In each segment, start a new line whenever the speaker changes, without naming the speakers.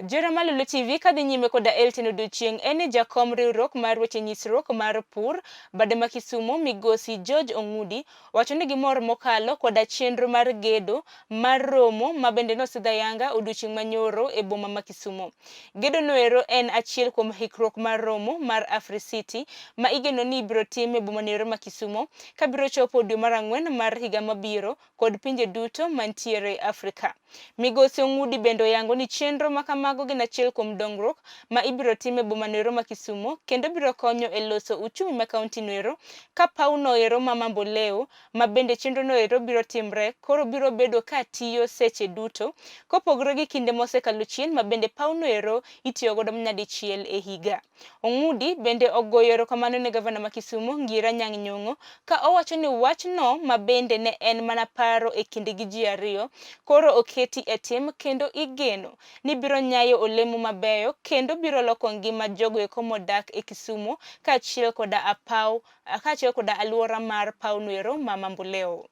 Jera Malolo TV kadhi nyime koda LTN odiochieng' en ni jakom riwruok mar weche nyisruok mar pur bade ma Kisumu migosi George Ong'udi wacho ni gimor mokalo koda chenro mar gedo mar romo ma bende nosidh ayanga odiochieng' manyoro e boma ma Kisumu. Gedo noero en achiel kuom hikruok mar romo mar AfriCity ma igeno ni ibiro tim e boma noero ma Kisumu kabiro chopo dwe mar ang'wen mar higa mabiro kod pinje duto mantiere Afrika. Migosi Ong'udi bende oyango ni chenro ma kamago gin achiel kuom dongruok ma ibiro tim e boma noero ma Kisumo kendo biro konyo e loso uchumi ma kaunti noero ka paw noero ma Mamboleo ma bende chenro noero biro timre koro biro bedo ka tiyo seche duto kopogore gi kinde mosekalo chien ma bende paw noero itiyo godo nyadichiel e higa. Ong'udi bende ogoyo erokamano ne gavana ma Kisumu Ngira Anyang' Nyong'o ka owacho ni wachno ma bende ne en mana paro e kinde gi ji ariyo koro oketi e tim kendo igeno ni biro nyayo olemo mabeyo kendo biro loko ngima jogo eko modak e Kisumu kaachiel koda apaw kaachiel koda aluora mar paw noero ma Mamboleo.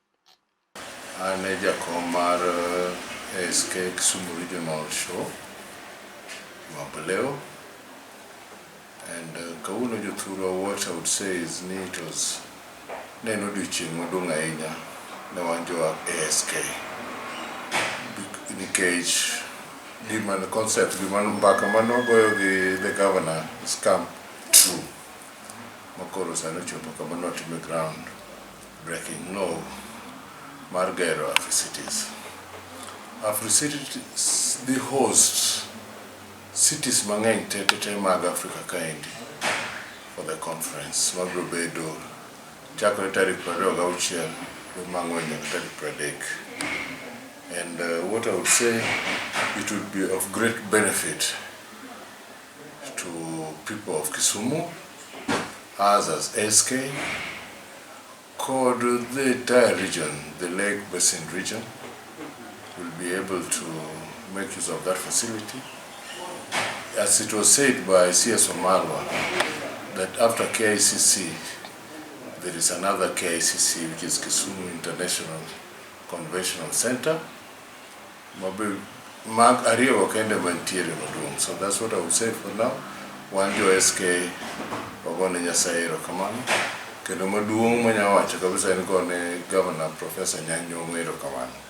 An e jakom mar ASK Kisumu Regional Show, Mamboleo. And kawuono jothurwa, what I would say is ni it was ne en odiochieng' maduong' ahinya ne wan jo ASK. Nikech gima concept gima mbaka mane wagoyo gi the governor has come true. Makoro sani ochopo kama notime ground breaking no mar gero AfriCities. AfriCities dhi host cities mang'eny te te te mag Africa kaendi for the conference mabiro bedo chakore tarik 26 dwe mar ang'wen nyaka tarik 30. And what I would say, it would be of great benefit to people of Kisumu, us as SK, kod the entire region, the Lake Basin region, will be able to make use of that facility. As it was said by CS Wamalwa, that after KICC, there is another KICC, which is Kisumu International Conventional Center. Mabe mag ariyo kende mantiere maduong'. So that's what I would say for now. Wan jo SK wagone Nyasaye erokamano. Kendo maduong' manya wacho kabisa en gone Governor Professor Anyang' Nyong'o erokamano.